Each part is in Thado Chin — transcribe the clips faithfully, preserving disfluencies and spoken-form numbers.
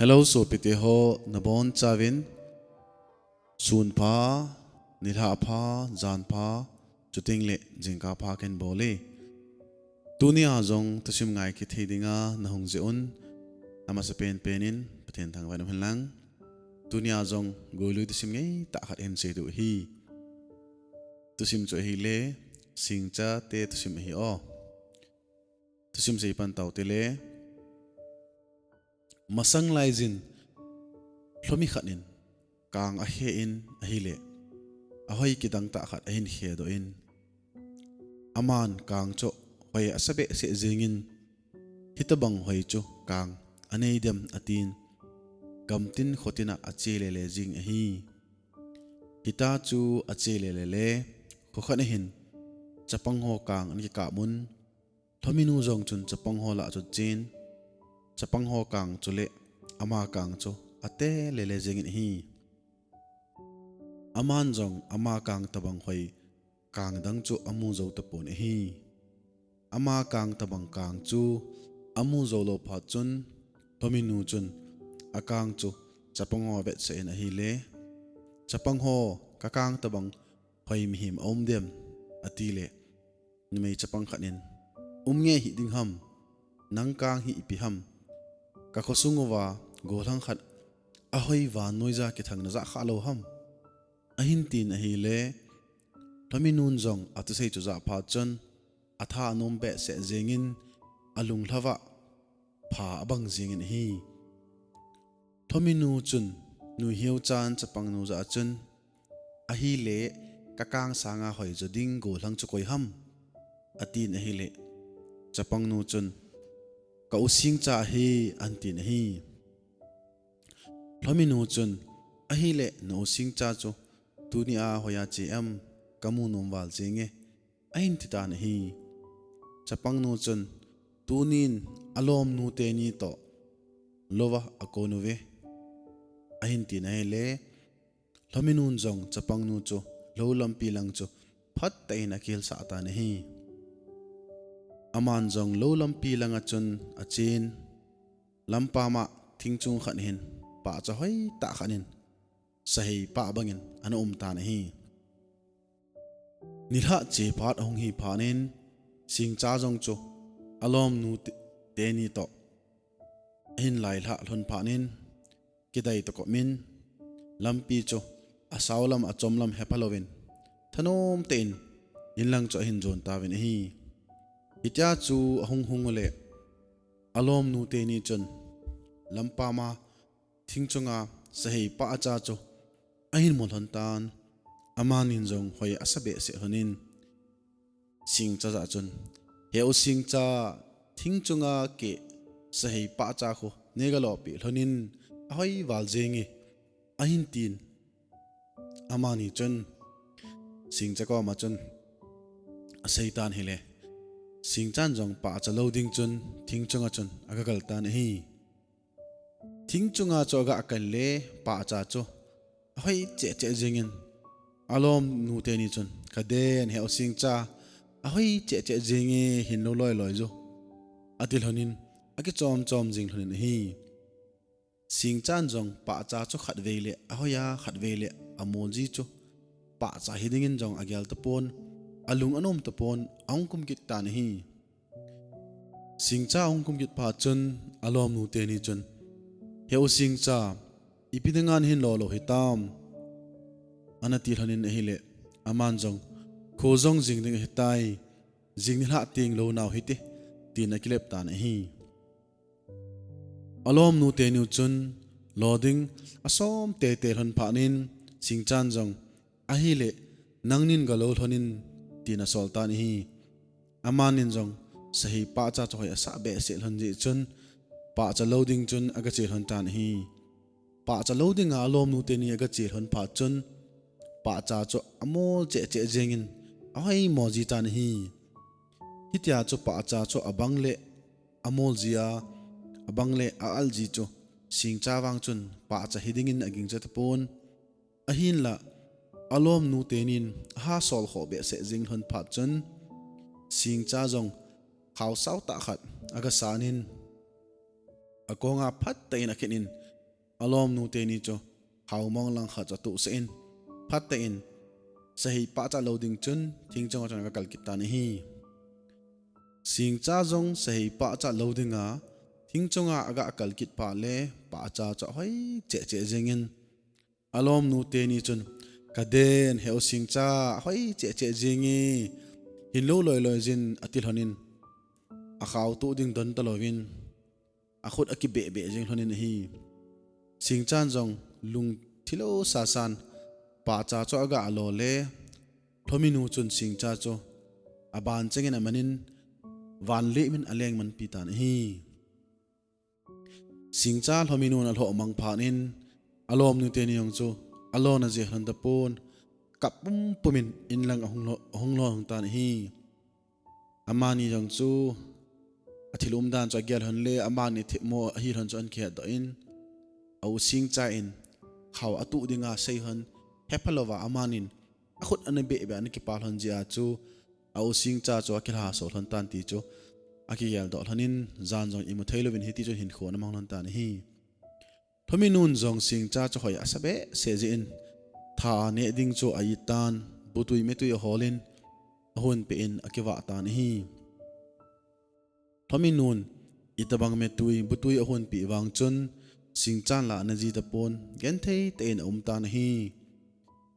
Hello, sopite ho, nabonchauvin. Sun pha, nilhah pha, jan pha, chuteng le jingkah pha kahin bol e. Tunia jong thusim ngai kit thei dinga nahung jeh un, amasapen pen in Pathen thangvah in um hen lang. Tunia jong guilui thusim ngeitah khat hin sei diu ahi. Thusim chu ahile, Singchate thusim ahi o. Thusim sei pan tau tele. Masang laijin lhomi khat in kang akhe in ahile, ahoi kidang tah khat ahin khedoh in, aman kang chu hoi asa behseh jengin, hitobang hoi chu kang anei dem atin, gamtin khotin a ache lele jing ahi. Hita chu ache lele le, kho khat ahin chapang ho kang ana kikap un, lhominu jong chun chapang ho lah chu achen, chapang ho kang chu le ama kang chu ate lele jengin ahi. Aman jong ama kang tobang hoi kang dang chu amu jou tapon ahi. Ama kang tobang kang chu amu jou lou phat chun, lhominu chun akang chu chapang ho avetsah in ahile, chapang ho, kakang tobang hoi mihem aum dem, atile, numei chapang khat in, um nge hiding ham, nang kang hi ipi ham, kakhosung uva gollhang khat ahoi vannoija kithang najah kha lou ham, ahin tin ahile, lhominun jong athusei chu ajah phat chun, atha anom behseh jengin, alunglhava pha abang jengin ahi. Lhominu chun nuiheuchan chapangnu jah a chun, ahile, kakang sanga hoi jo ding gollhang chu koi ham, atin ahile, chapangnu chun, ka u Singcha ahi, ahin tin ahi. Lhominu chun, ahile, na u Singcha chu tunia hoiya che em, kamu nom val jenge, ahin titan ahi. Chapangnu chun, tunin alomnu teni toh louva akon uve, ahin tin ahile, lhominun jong chapangnu chu lou lampi lang chu phatah in akihilsah tan ahi. Aman jong lou lampi langa chun achen, lampama thingchung khat hin pahcha hoitah khat in sahei pah bangin ana um tan ahi. Nilhah che phat ahung hi phat in, Singcha jong chu alomnu te-, teni toh ahin lailhah lhon phat in, kidai toh kop in, lampi chu asao lam achom lam hepha louvin, thanom tah in inlang chu ahin jon tauvin ahi. Hitia chu ahung hung ule, alomnu teni chun lampama thingchunga sahei pahcha chu ahin mu lhon tan, amanin jong hoi asa behseh lhonin, Singcha jah chun, he u Singcha, thingchunga keh sahei pahcha khu neiga lopeh lhonin, ahoi val jenge, ahin tin. Amani chun Singcha koma chun asei tan ahile, Singchan jong pahcha lou ding chun thingchunga chun aga kal tan ahi. Thingchunga chu aga kal le, pahcha chu ahoi cheh cheh jengin, alomnu teni chun, kaden, he u Singcha, ahoi cheh cheh jenge, hin lou loi loi jo, ati lhonin, akichom chom jing lhonin ahi. Singchan jong pahcha chu khatvei le ahoiya, khatvei le amolji chu pahcha hidingin jong agel tapon, alung anom tapon, ahung kum kit tan ahi. Singcha ahung kum kit phat chun, alomnu teni chun, he u Singcha, ipi dinga nahin lo lou hitam, ana ti lhonin ahile, aman jong, kho jong jing ding ahitai, jing nilhah teng lou nau hite, tin akilep tan ahi. Alomnu teniu chun, lo ding asom teitei lhon phat in, Singchan jong, ahile, nangnin ga lou lhonin, tin asol tan ahi. Amanin jong, sahei pahcha chu hoi asah behseh lhon jeh chun, pahcha lou ding chun aga che lhon tan ahi. Pahcha lou dinga alomnu teni aga che lhon phat chun, pahcha chu amol cheh cheh jengin, ahoi mo ji tan ahi. Hitia chu pahcha chu abang le amol ji a, abang le a-al ji chu, Singcha vang chun pahcha hidingin agingcha tapon. Ahinla, alomnu tenin aha sol khoh behseh jing lhon phat chun, Singcha jong khaosao tah khat aga sanin, akonga phatah in akhen in, alomnu teni chu haomong lang khat chu atuhsah in, phatah in, sahei pahcha lou ding chun thing chunga chun aga kal kit tan ahi. Singcha jong sahei pahcha lou dinga thing chunga aga kal kit phat le pahcha chu ahoi cheh cheh jingin, alomnu teni chun, "Kaden, heu singcha, ahoi cheh cheh jinge, hinlou loi loi jin," ati lhonin, akhao tuh ding don talouvin, akhut akibeh beh jing lhonin ahi. Singchan jong lungthim lou sasan pahcha chu aga lo le, Lhominu chun singcha chu aban chengin amanin, van lih min aleng manpi tan ahi. Singcha Lhominun alhoh mang phat in, alomnu teni jong chu alona jeh lhon tapon, kap pum pumin inlang ahung lhon, ahung lhon tan ahi. Amani jong chu athil umdan chu agel lhon le, amani themmo ahi lhon chu ahin kihetdoh in, a u Singcha in khao atuh dinga asei lhon hepha louva, amanin akhut ana beh beh ana kipah lhon jeh a chu, a u Singcha chu akilhaso lhon tan ti chu akigeldoh lhonin, jan jong imu thei louvin hiti chun hinkho ana mang lhon tan ahi. Lhominun jong Singcha chu hoi asa behseh jeh in, tha neh ding chu a-it tan, butui metui aholin, ahunpeh in akivah tan ahi. Lhominun itobang metui butui ahunpeh vang chun, Singchan la ana ji tapon, genthei tah in aum tan ahi.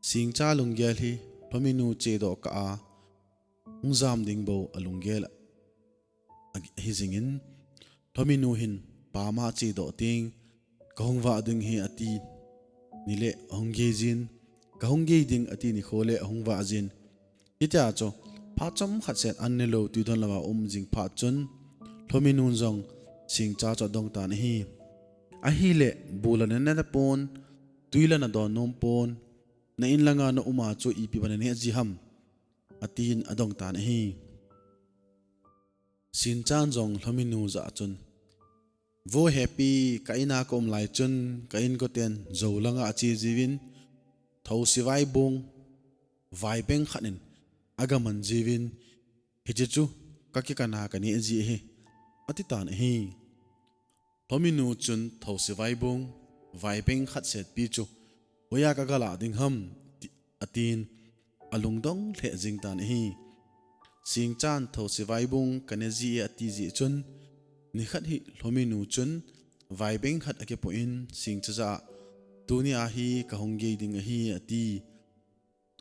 Singcha lunggel hi Lhominu chedoh kah a hung jam ding bou alunggel ahi jingin, Lhominu hin, "Pam a chedoh teng, kahung vah ding ahi," ati nile ahung gei jin, "Kahung gei ding," ati nikho le ahung vah jin. Hitia chu phat chomkhat seh an nelou, twi don louva um jing phat chun, Lhominun jong Singcha chu adong tan ahi. Ahile, bu la nane tapon, twi la nadon nom pon, na in langa na um a chu ipi bana neh ji ham, atin adong tan ahi. Singchan jong Lhominu jah a chun, "Vo hepi, ka in a ka um lai chun, ka inkoten jou langa ache jiuvin, thosi vaibung vaibeng khat in aga man jiuvin, hiche chu ka kikan a ka neh ji ahi," ati tan ahi. Lhominu chun, "Thosi vaibung vaibeng khat setpi chu hoiya kaga lah ding ham?" ti, atin, alungdong lheh jing tan ahi. Singchan, "Thosi vaibung kane ji e," ati jeh chun, nikhat hi Lhominu chun vaibeng khat akipoh in, Singcha jah a, "Tuni a hi kahung gei ding ahi," ati.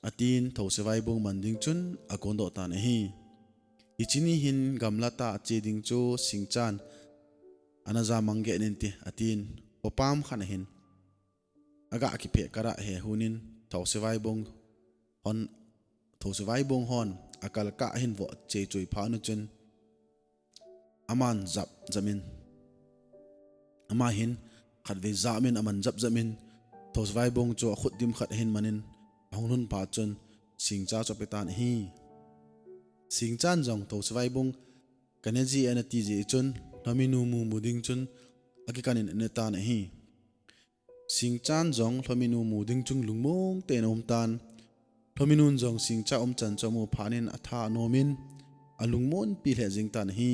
Atin, thosi vaibung man ding chun akondoh tan ahi. "Hiche ni hin gamla tah a che ding chu Singchan ana ja mang geh in te," atin, khopam khat a hin aga kipeh kara he hunin, thosi vaibung hon, thosi vaibung hon akal kah a hin voh chei chui phat un chun, aman jap jap in, ama hin khatvei jap in, aman jap jap in, thosi vaibung chu akhut dim khat a hin manin, ahung lhun phat chun, Singcha chu ape tan ahi. Singchan jong, "Thosi vaibung kane ji e," ana ti jeh chun, Lhominu mu mu ding chun akikan in ane tan ahi. Singchan jong Lhominu mu ding chun lungmong tah in aum tan. Lhominun jong Singcha umchan chu amu phat in atha anom in, alungmonpi lheh jing tan ahi.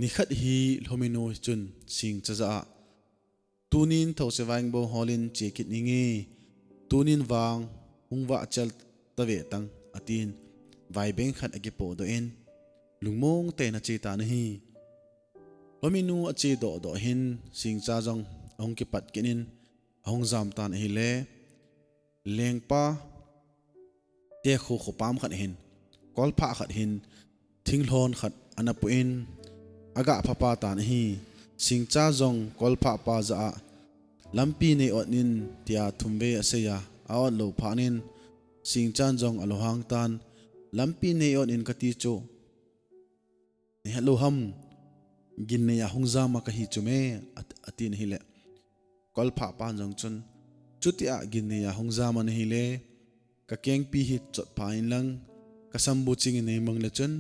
Nikhat hi Lhominu chun Singcha jah a, "Tunin thosi vaibung holin che kit inge, tunin vang hung vah chel tave tang," atin, vaibeng khat akipoh doh in, lungmong tah in ache tan ahi. Lhominu ache doh doh hin, Singcha jong ahung kipat kit in, ahung jam tan ahile, lengpa te kho khopam khat hin, kolphah khat hin, thinglhon khat ana poh in, aga phapha tan ahi. Singcha jong kolphah pa jah a, "Lampi nei ot in," tia thumvei asei a, a ot lou phat in, Singchan jong alunghang tan, "Lampi nei ot in kati chu, nahet lou ham, gin nei a hung jam a kahi chu me," at-, atin ahile, kolphah pan jong chun, "Chutia gin nei a hung jam a nahi le, kakengpi hi chotpha in lang, kasambu ching in nei mang le chun,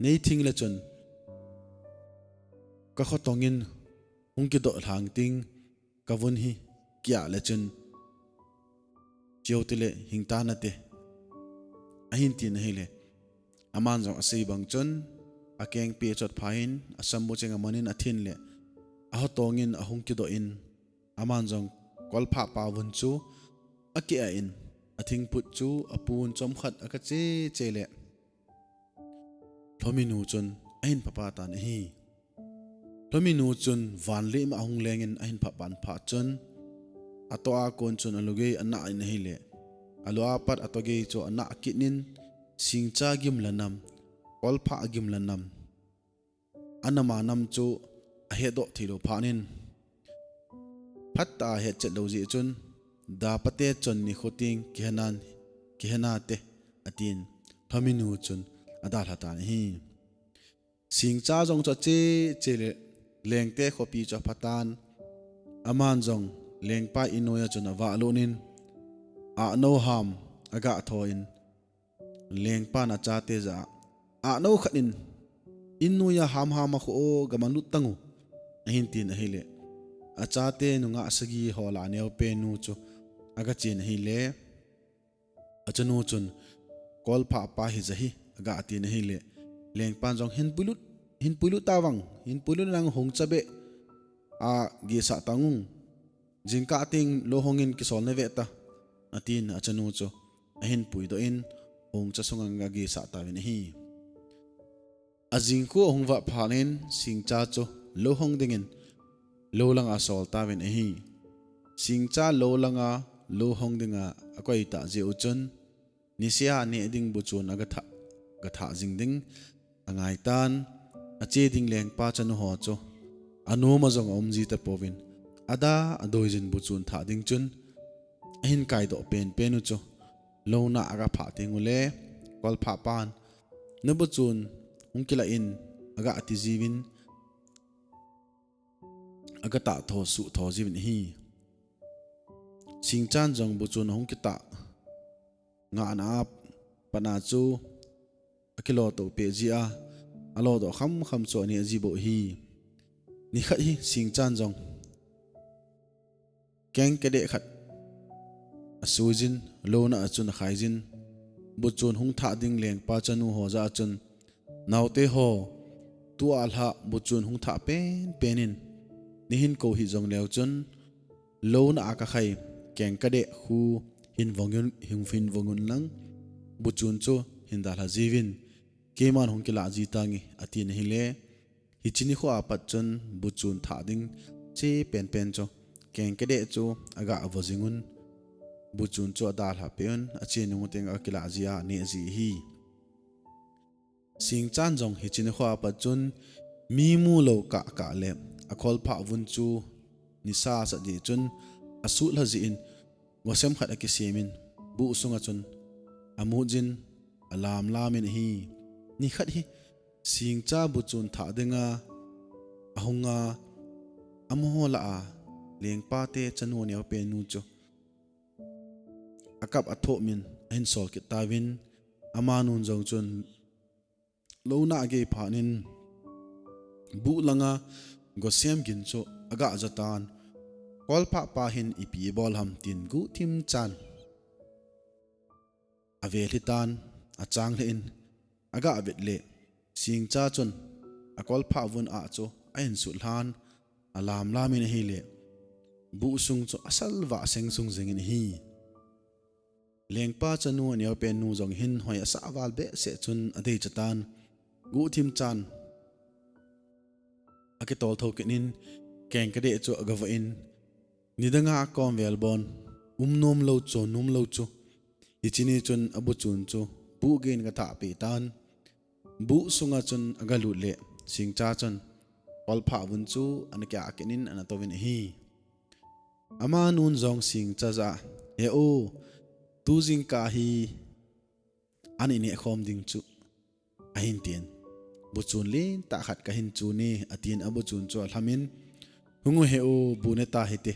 nei thing le chun, kakhotong in hung kidoh lhang ting, kavun hi kia le chun, cheu tile hing tan ate," ahin tin ahile, aman jong asei bang chun, akengpi achotpha in, asambu ching amanin athin le, ahotong in ahung kidoh in, aman jong kolphah pa vun chu akeh a in, athingphut chu apun chomkhat aga che che le, Lhominu chun ahin phapha tan ahi. Lhominu chun vanlim ahung lengin ahin phaphan phat chun, atoh a kon chun alugei anah in ahile, alua pat atoh gei chu anah kit in, singcha gim la nam, kolphah gim la nam, anam anam chu ahetdoh theilou phat in, phatah a hetchet lou jeh chun, dapate chon ni khoteng kihenan, kihenate, atin, Lhominu chun adalha tan ahi. Singcha jong chu ache che le, lengte khopi chu apha tan, aman jong lengpa in noiya chun avah lut in, ahnou ham aga tho in, lengpan achate jah a, ahnou khat in, in noiya ham ham a kho o, gaman lut tang u, ahin tin ahile, achate nungah sagi ho lah a neopen nu chu aga chen ahile, achanu chun, kolphah pa hija hi, aga tin ahile, lengpan jong hin puilut, hin puilut tavang, hin puilut nang hung cha beh a gesah tang ung. Jingkah teng lou hong in kisol nave ta, atin achanu chu ahin puidoh in, hung cha sunga agesah tauvin ahi. Ajing khu ahung vah phat in singcha chu lou hong dingin lou langa asol tauvin ahi. Singcha lou langa lou hong dinga akoi tah jeh u chun, niseh a neh ding buchun aga thah, aga thah jing ding angai tan, ache ding lengpa chanu ho chu anom a jong aum ji tapouvin, ada adoi jin buchun thah ding chun, ahin kaidoh penpen u chu, lou nah a aga phah teng ule, kolphah pan, na buchun hung kilah in, aga ti jiuvin, aga tah tho suh tho jiuvin ahi. Singchan jong buchun ahung kitah ngahna a pat a chu akilo to peh ji a, alo doh kham kham chu aneh ji bou ahi. Nikhat hi Singchan jong keng kadeh khat asui jin, lou nah a chun akhai jin. Buchun hung thah ding lengpa chanu ho jah a chun, naote ho, tua lhah buchun hung thah penpen in neihin kou hih jong leu chun, lou nah a kakhai keng kadeh khu hin vong un, hin, hin vong un lang, buchun chu hin dalha jiuvin, keiman hung kilah ji tange, ati na hile, hiche nikho a pat chun buchun thah ding che penpen chu keng kadeh chu aga vo jing un, buchun chu adalha peh un, ache nung teng a kilah ji a aneh ji ahi. Singchan jong hiche nikho a pat chun mi mu lou kah kah le akholphah vun chu nisa asat jeh chun asutlha jeh in gosem khat akisem in buh sunga chun amut jin alam lam in ahi. Nikhat hi Singcha buchun thah dinga ahunga, amaho lah a lengpa te chanu aneopen nu chu akap athop min ahin sol kit tauvin, amanun jong chun lou nah a agei phat in buh langa gosem gin chu aga ja tan, kholphah pa hin ipi ibol ham tin guhthim chan avel hitan, achang lheh in aga vet le, Singcha chun akholphah vun ah chu ahin sut lhan, alam lam in ahile, buh sung chu asalvah seng sung jeng in ahi. Lengpa chanu aneopen nu jong hin hoi asah val behseh chun adei chatan, guhthim chan akitol tho kit in, keng kadeh chu aga voh in, nidanga akom vel bon, um nom lou chu, nom lou chu, hiche ni chun abuchun chu buh gei in aga thah peh tan, buh sunga chun aga lut le, Singcha chun kholphah vun chu ana kiah kit in ana touvin ahi. Amanun jong Singcha jah a, he u, tu jingkah hi an ineh khom ding chu, ahin tin. Buchun lentah khat kahin chun e, atin abuchun chu alham in, hung u he u, bu ne ta hite,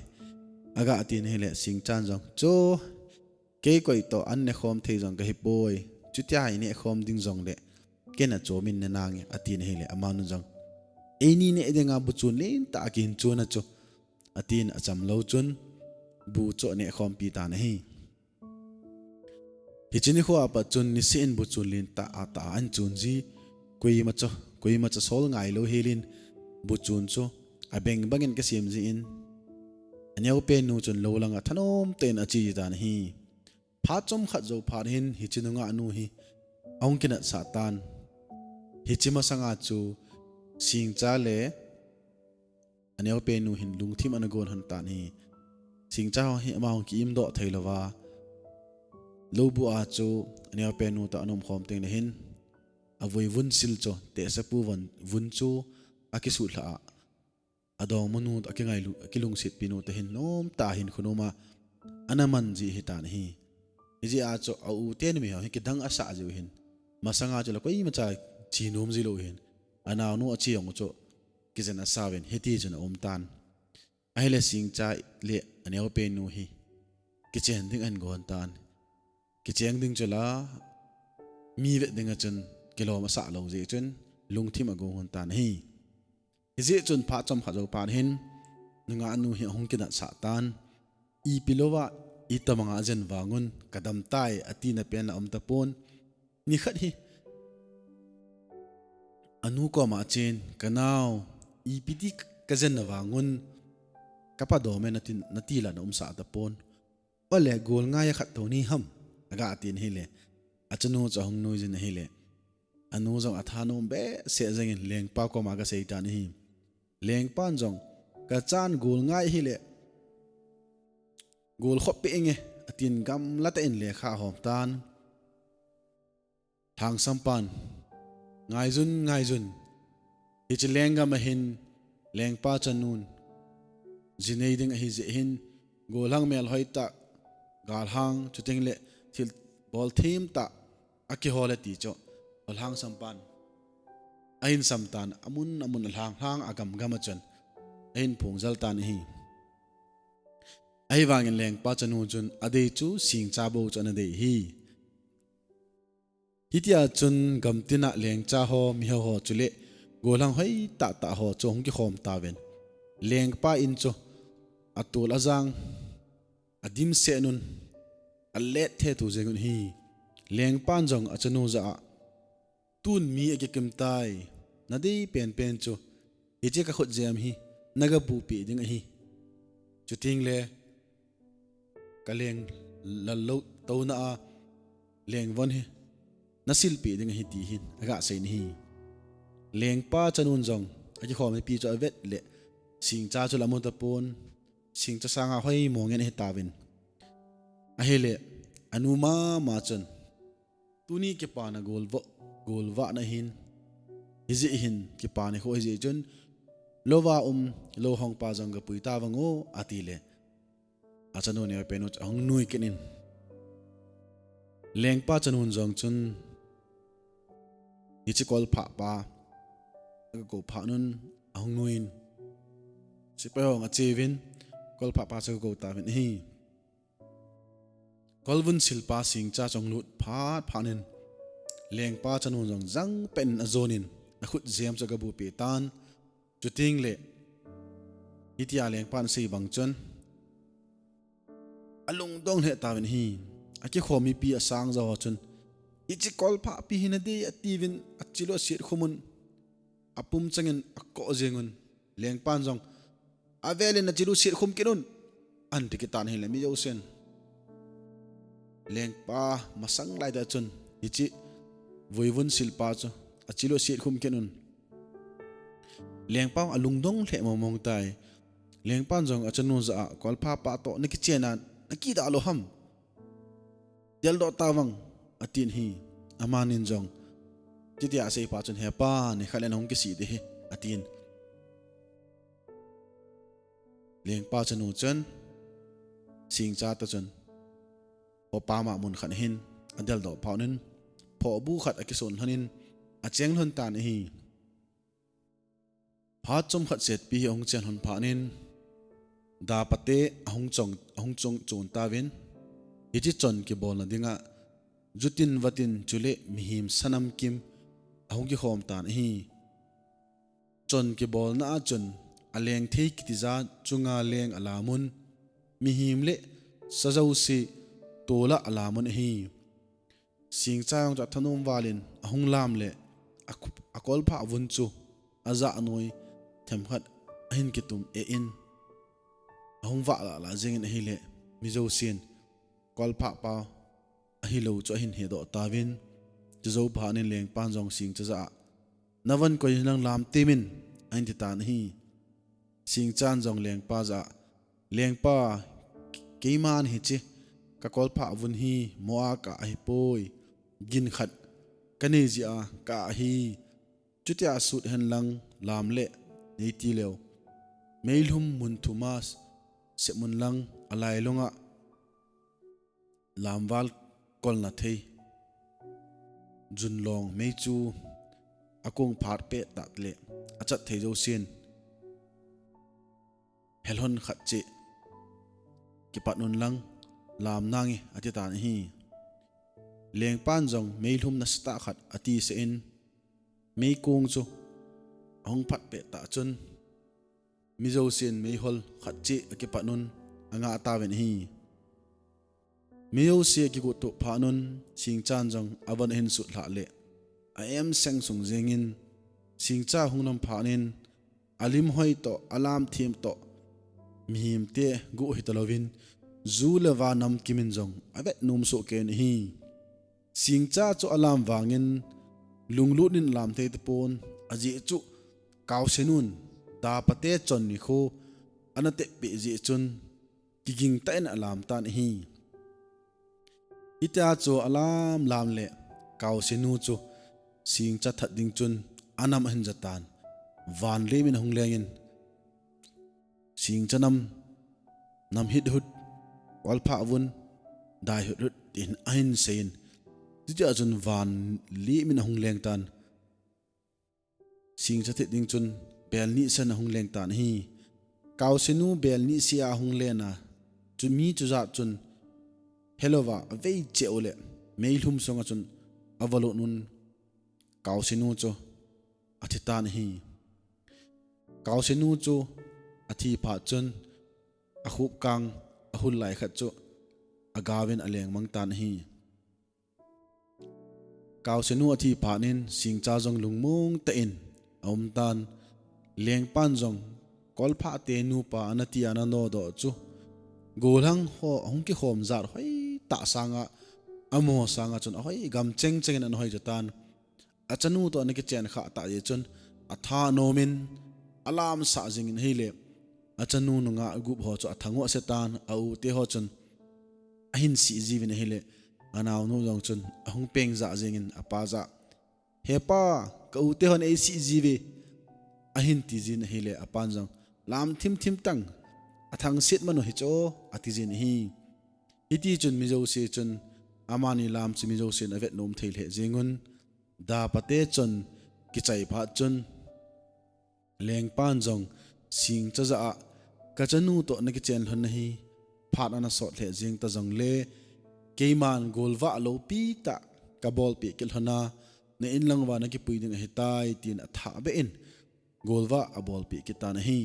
aga tin ahile, Singchan jong, cho, kei koi toh an ne khom thei jong kahi poi, chutia ineh khom ding jong le, ken achom in ne nange, atin ahile, amanun jong, eini neh dinga buchun lentah a kihin chun a chu, atin acham lou chun, bu chu aneh khompi tan ahi. Hiche nikho a pat chun niseh in buchun lentah a tah a ahin chun ji, koima chu, koima chu sol ngai lou hel in, buchun chu abeng bang in akisem jin, aneopen nu chun lou langa thanom tah in ache tan ahi. Phat chomkhat jou phat hin hiche nungah nu hi ahung kinatsah tan. Hiche masanga chu Singcha le aneopen nu hin lungthim ana gon lhon tan ahi. Singcha ho hi ama hung ki-imdoh thei louva, loubuh a chu aneopen nu toh ana umkhom tengle hin, avui vunsil chu, tehsepu vun, vun chu akisutlhah a, adongmanu, akingailu, akilungsetpi nu toh hin nomtah a hinkho noma ana man ji ahitan ahi. Hijeh a chu a-u te numei ho hi kidang asah jiu hin, masanga chu la koimacha che nom ji lou hin, anaonu ache jong chu kijen asauvin hiti chun aumtan. Ahile Singcha le aneopen nu hi kichen ding ahin gon tan. Kicheng ding chu la, mi vet dinga chun kilom asah lou jeh chun lungthim agong lhon tan ahi. Hijeh chun phat chomkhat jou phat hin nungah nu hi ahung kinatsah tan. Ipi louva itobanga ajen vangun, kadam tai, atina pen la aum tapon. Nikhat hi anu koma achen, kanao, ipi ti kajen na vangun, kapa dom e, nati, nati la na umsah tapon. Ole, golngai a khat tou ni ham, aga tin ahile, achanu chu ahung nuijin ahile, anu jong athanom behseh jengin lengpa koma agasei tan ahi. Lengpan jong, kachan golngai ahile, gol khop peh inge, atin gamla tah in lekha ahom tan. Lhangsampan, ngaijun, ngaijun. Hiche lenggam a hin lengpa chanun ji nei ding ahi jeh hin, golhang melhoi tah, galhang, chuteng le thilbol them tah akihol e ti chu golhangsampan ahin samtan, amun amun alhang lhang, agam gam a chun ahin phongjal tan ahi. Ahivangin lengpa chanu chun adei chu Singcha bou chu ana dei ahi. Hitia chun gamtina lengcha ho, mihao ho chule golhang hoi tahtah ho chu ahung kikhom tauvin, lengpa in chu atol ajang, adimset un, alet thethu jengun ahi. Lengpan jong achanu jah a, tun mi akikim tai, nadei penpen chu hiche kakhut jem hi nagabuhpeh ding ahi. Chuteng le kaleng lallou touna a lengvon hi nasilpeh ding ahi, ti hin agasei in ahi. Lengpa chanun jong akikhom mipi chu avet le, Singcha chu la amu tapon, Singcha sanga hoimo ngen ahitauvin. Ahile, anu mama chun, tuni kipana golvah, golvahna hin, hijeh hin kipana kho hijeh chun, louva um, lou hongpa jong gapui tauvang o, atile, achanu neopen nu chu ahung nui kit in, lengpa chanun jong chun hiche kolphah pa agakou phat un ahung nuiyin, sepai ho acheuvin, kolphah pa chu agakou tauvin ahi. Kolvun silpa Singcha chu ahung lut phat phat in, lengpa chanun jong jangpet in ajonin, akhut jem chu agabuhpeh tan. Chuteng le, hitia lengpan asei bang chun, alungdong lheh tauvin ahi. Akikhom mipi asang jo ho chun, hiche kolphahpi hi nadei atiuvin, achilu aset khum un, apum changin akoh jengun, lengpan jong, avelin achilu set khum kit un, ahin ti kit tan ahile, mi jousen lengpa masang laitah chun hiche vuivun silpa chu achilu aset khum kit un. Lengpa alungdong lheh mongmong tai. Lengpan jong achanu jah a, kolphah pa toh nakichen a nakidah lou ham, deldoh tauvang, atin ahi. Amanin jong, chutia aseipa chun, hepa, nikhat le nahung kisih ding ahi, atin. Lengpa chanu chun Singcha toh chun, khopa ma mun khat hin adeldoh phat un, phohbu khat akison lhonin acheng lhon tan ahi. Phat chomkhat setpi hi ahung chen lhon phat in, dapate ahung chon, ahung chon chon tauvin, hiche chon kibolna dinga jutin vatin chule mihem sanamkim ahung kikhom tan ahi. Chon kibolna a chun alengthei kitija chunga leng alamun, mihem le sa jouse tola alamun ahi. Singcha jong chu athanom valin ahung lam le, a, akolphah vun chu ajah noi themkhat ahin kitum eh in, ahung vah lah lah jengin ahile, mi jousen kolphah pa ahilou chu ahin hedoh tauvin, chujou phat in lengpan jong Singcha jah a, "Navon koi hinlang lam temin," ahin titan ahi. Singchan jong lengpa jah a, "Lengpa, keiman hiche kakolphah vun hi moh a kah ahipoi, gin khat kanei jeh a kah ahi. Chutia sut henlang lam le neiti leu, meilhum mun thum a sep unlang alailunga lamval kolna thei junlong mei chu akong phat pet tah le achat thei jousen helhon khat cheh kipat unlang lam nange," atitan ahi. Lengpan jong meilhum nasatah khat atisah in, meikong chu ahung phat pet tah chun, mi jousen meihol khat cheh akipat un angah tauvin ahi. Mi jouse akigot tup phat un, Singchan jong avon ahin sut lhah le, a-em seng sung jengin, Singcha hung nam phat in, alim hoi toh, alam them toh, mihem te guh hita louvin, ju le va namkim in jong avet nom soh kei in ahi. Singcha chu alam vangin lunglut in alam thei tapon, ajeh chu Kaosenun, Dapa te chon nikho ana tepeh jeh chun, kiging tah in alam tan ahi. Hitia chu alam lam le Kaosenu chu Singcha that ding chun anam ahin jatan, van lim in ahung lengin, "Singcha nam, nam hit hut, kolphah vun, dai hut hut," tin ahin seiyin. Chutia chun van lim in ahung leng tan. Singcha that ding chun bel ni sen ahung leng tan ahi. Kaosenu bel ni sia ahung leng a, chu mi chujat chun helouva avei cheh u le, meilhum sunga chun avalut un, Kaosenu chu athi tan ahi. Kaosenu chu athi phat chun, akhup kang ahul lai khat chu agaovin aleng mang tan ahi. Kaosenu athi phat in Singcha jong lungmong tah in aum tan, lengpan jong kolphah te nupa ana ti ana nodoh chu, golhang ho ahung kikhom jat hoi tah sanga, amaho sanga chun ahoi gam cheng cheng in ana hoi jatan. Achanu toh ana kichen khah tah jeh chun atha anom in alamsah jingin ahile, achanu nungah gup ho chu atha ngoh se tan, a-u te ho chun ahin sih jiuvin ahile, anaonu jong chun ahung peng jah jingin apa jah, "He pa, ka-u te hon eisih jiuve," ahin ti jin ahile, apan jong, "Lam thim thim tan, athangset man u hichu," ati jin ahi. Hiti chun mi jouse chun, amani lam chu mi jousen avet nom thei lheh jengun, Dapa te chon kichai phat chun, lengpan jong Singcha jah a, "Ka chanu toh na kichen lhon na hi phat ana sot lheh jeng ta jongle, keiman golvah loupi tah kabolpeh kit lhon a, na in lang uva na kipui ding ahitai," tin athah beh in, golvah abolpeh kit tan ahi.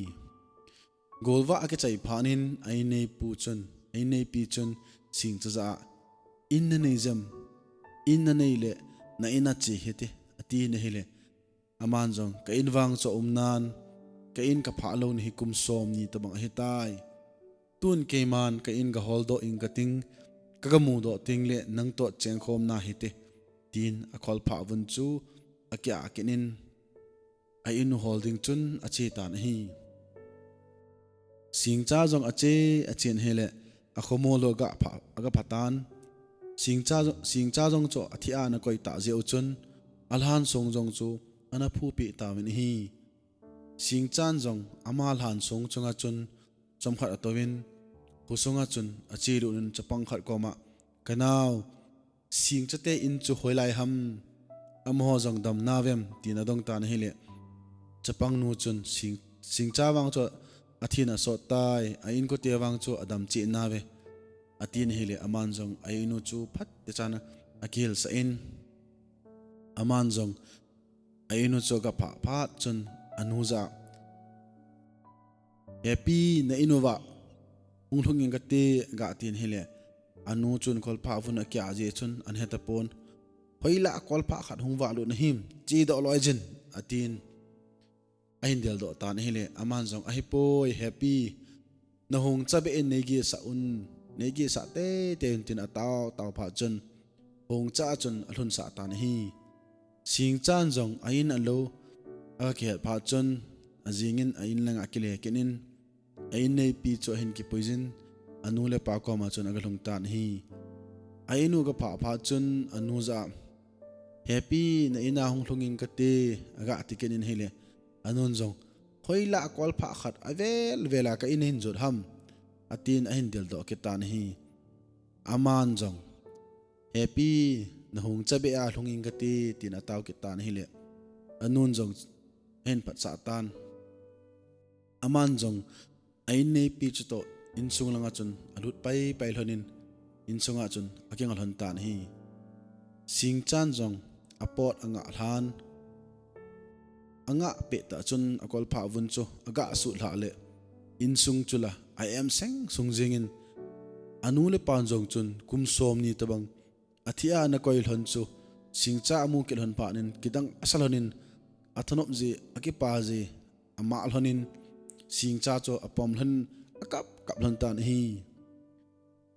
Golvah akichai phat in a-inneipu chun, a-inneipi chun Singcha jah a, "In nanei jem, in nanei le na in a che hite," atin ahile, aman jong, "Ka in vang chu aum nan, ka in kaphah lou na hi kum som ni tobang ahitai. Tun keiman ka in gaholdoh ing kating, ka gamudoh teng le nang toh chengkhom na hite," tin akholphah vun chu akiah kit in, a-in u hol ding chun ache tan ahi. Singcha jong ache, achen ahile, akhomol u agapha, agapha tan. Singcha jo-, Singcha jong chu athi a ana koi tah jeh u chun, alhansong jong chu ana phupeh tauvin ahi. Singchan jong ama lhansong chunga chun chomkhat atouvin, khosunga chun achelut in chapang khat koma, "Ka nao, Singcha te in chu hoilai ham? Amaho jong dam nauvem?" tin adong tan ahile, chapangnu chun, "Sing, Singcha vang chu athin asot tai, a-inkote vang chu adam cheh nauve," atin ahile, aman jong a-in u chu phat techan akihilsah in, aman jong a-in u chu agaphah phat chun anu jah a, "Hepi, na in uva hung lhung ing kate," agatin ahile, anu chun kholphah vun akiah jeh chun ana hetapon, "Hoilah a kholphah khat hung vahlut nahim, chedoh loi jin," atin ahin deldoh tan ahile, aman jong, "Ahipoi, Hepi, nahung chabeh in neigesah un, neigesah teitei un, tin atao tao phat chun, hung cha chun alhunsah tan ahi. Singchan jong a in alou akihet phat chun, ajingin a in langa akile kit in, a in neipi chu ahin kipuijin, anu le apa koma chun agalhung tan ahi. A in u agaphah phat chun, anu jah a, "Hepi, na in a hung lhung ing kate," agati kit in ahile, anun jong, "Hoilah kolphah khat avel vel a ka in ahin jot ham?" atin ahin deldoh kit tan ahi. Aman jong, "Hepi, nahung chabeh a lhung ing kate," tin atao kit tan ahile, anun jong ahin phatsah tan. Aman jong a in neipi chutoh insung langa chun alut paipai lhonin, insunga chun akinga lhon tan ahi. Singchan jong apot angah lhan, angah pettah chun akolphah vun chu agah sutlhah le, insung chula a-em seng sung jingin, anu le apan jong chun kum somni tobang athi a anakoi lhon chu Singcha amu kit lhon phat in kidang asa lhonin, athanop ji, akipa ji amah lhonin, Singcha chu apom lhonin akap kap lhon tan ahi.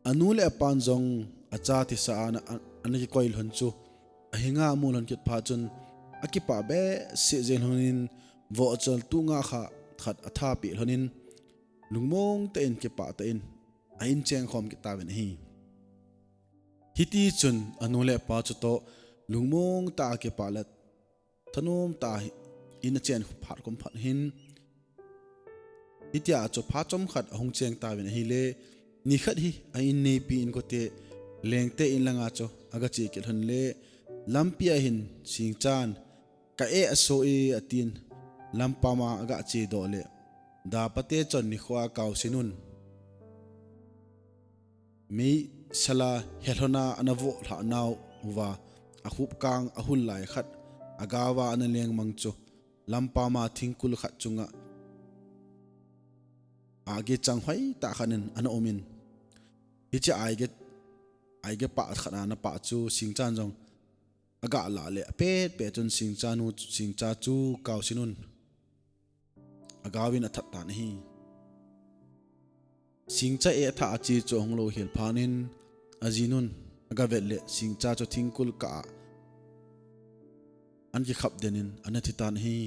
Anu le apan jong acha thisa a ana, ana kikoi lhon chu ahinga amu lhon kit phat chun akipah behseh jeng lhonin, vohchal tuh nga kha khat athapeh lhonin, lungmong tah in kipah tah in a in cheng khom kit tauvin ahi. Hitichun anu le apa chutoh lungmong tah a kipah le thanom tah a in achen phat khom phat hin, hitia chu phat chomkhat ahung cheng tauvin ahile, nikhat hi a in neipi inkote Lengte in langa chu agache kit lhon le, lampi a hin Singchan, "Ka eh aso e," atin, lampam a agache doh le, "Dapate chon nikho a kaosin un. Meisela helhona anavoh lhah nauva, akhup kang ahul lai khat, agaova ana lengmang chu, lampam a thingkul khat chunga aige chang hoitah khat in ana umin, hiche aige, aige pah khat a anapah chu Singchan jong agalah le, apet pet chun Singcha nu, Singcha chu kaosin un," agaovin athat tan ahi. Singcha eh athah a che chu ahung louhel phat in, ajinun agavet le, Singcha chu thingkul kah a ana kikhap den in ana thi tan ahi.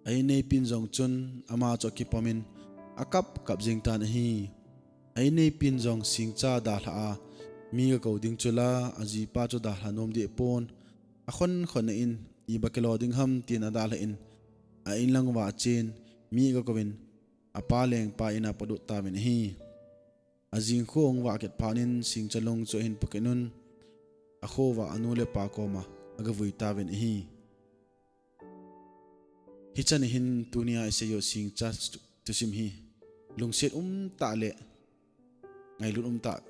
A in neipin jong chun ama chu akipomin akap kap jing tan ahi. A in neipin jong Singcha dalhah a, "Mi gakou ding chula, ajipa chu dalha nom deh pon, akhon khon a in, iba kilo ding ham," tin adalhan, a in lang uva achen, mi agakouvin, apa lengpa in a apolut tauvin ahi. Ajing kho ahung vah kit phat in Singcha lung chu ahin pukit un, akho uva anu le apa koma agavui tauvin ahi. Hichan hin tunia isei u Singcha thusim hi lungset umtah le ngailut umtah,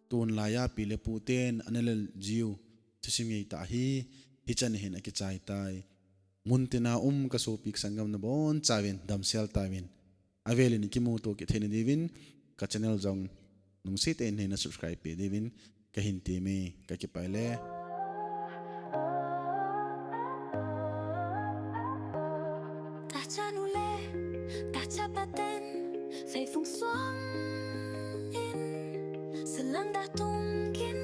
tun laiya pi le pu ten ana lel jiu thusim ngeitah hi hichan hin akichai tai. Muntina um kasopi kasanggam nabonchauvin damsel tauvin, avelin ikimuto kit theina diuvin ka channel jong lungset tah in neina subscribe peh diuvin kahin temme, kakipah e. Tacha nu le tacha pa ten feifung suang in, salang da tung gin